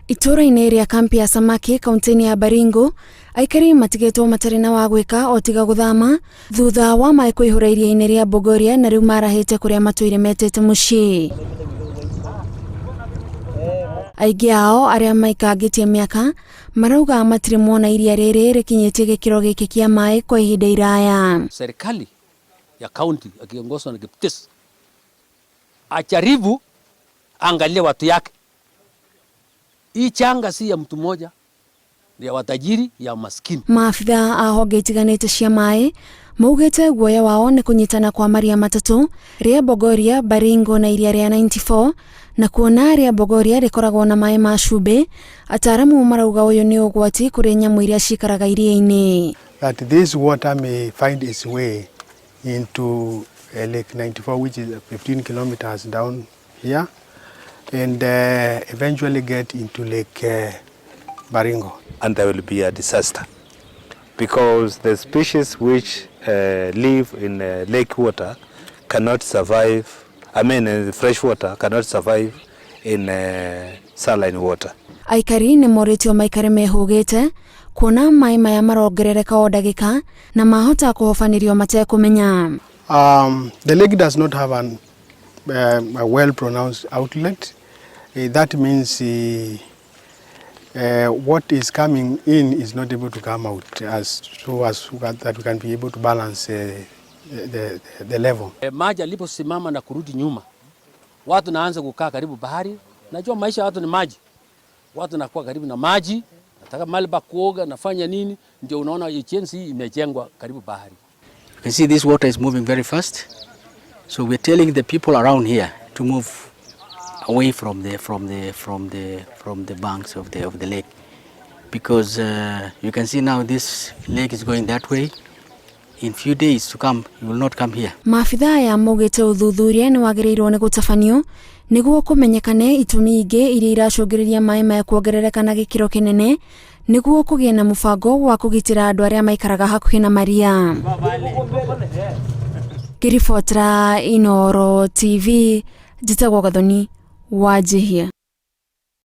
Itũũra-inĩ rĩa kambi ya Samaki kaunti-inĩ ya Baringo, aikari matigĩtwo matarĩ na wa gwĩka o tiga gũthama thutha wa maĩ kũihũra iria-inĩ rĩa Bogoria na rĩu marahĩte kũrĩa matũire metĩte mũciĩ. Aingĩ ao arĩa maikangĩtie mĩaka marauga matirĩ mona iria rĩrĩ rĩkinyĩtie gĩkĩro gĩkĩ kĩa maĩ kwa ihinda iraya. Serikali ya kaunti akiongozwa na Kiptis ajaribu angalie watu yake. Hii changa si ya mtu mmoja, ya watajiri, ya maskini. Maabitha a honge itiganĩte cia maĩ maugĩte guoya wao nĩ kũnyitana kwa maria matatũ rĩa Bogoria, Baringo na iria rĩa 94 na kuona rĩa Bogoria rĩkoragwo na maĩ ma cumbĩ, ataaramu marauga ũyũ nĩ ũgwati kũrĩ nyamũ iria cikaraga iria-inĩ. That this water may find its way into Lake 94, which is 15 kilometers down here, and eventually get into Lake Baringo. And there will be a disaster because the species which live in lake water cannot survive, I mean fresh water cannot survive in saline water. Aikari nĩ morĩtio maikare mehũgĩte kuona maĩ maya marongerereka o ndagĩka na mahota kũhobanĩrio matekũmenya. The lake does not have a well pronounced outlet. That means what is coming in is not able to come out as so as that we can be able to balance the level. E, maji aliposimama na kurudi nyuma, watu naanza kukaa karibu bahari. Najua maisha ya watu ni maji, watu nakuwa karibu na maji, nataka mahali pa kuoga, nafanya nini, ndio unaona ujenzi hii imejengwa karibu bahari. You can see this water is moving very fast. So we're telling the people around here to move away from the banks of the lake because you can see now this lake is going that way. In few days to come, you will not come here. Maabitha aya maugĩte ũthuthuria nĩ wagĩrĩirwo nĩ gũtabanio nĩguo kũmenyekane itũmi ingĩ iria iracũngĩrĩria maĩ maya kuongerereka na gĩkĩro kĩnene nĩguo kũgĩe na mũbango wa kũgitĩra andũ arĩa maikaraga hakuhĩ na maria. Ngĩribotera Inooro TV, njĩtagwo Gathoni Wanjihia.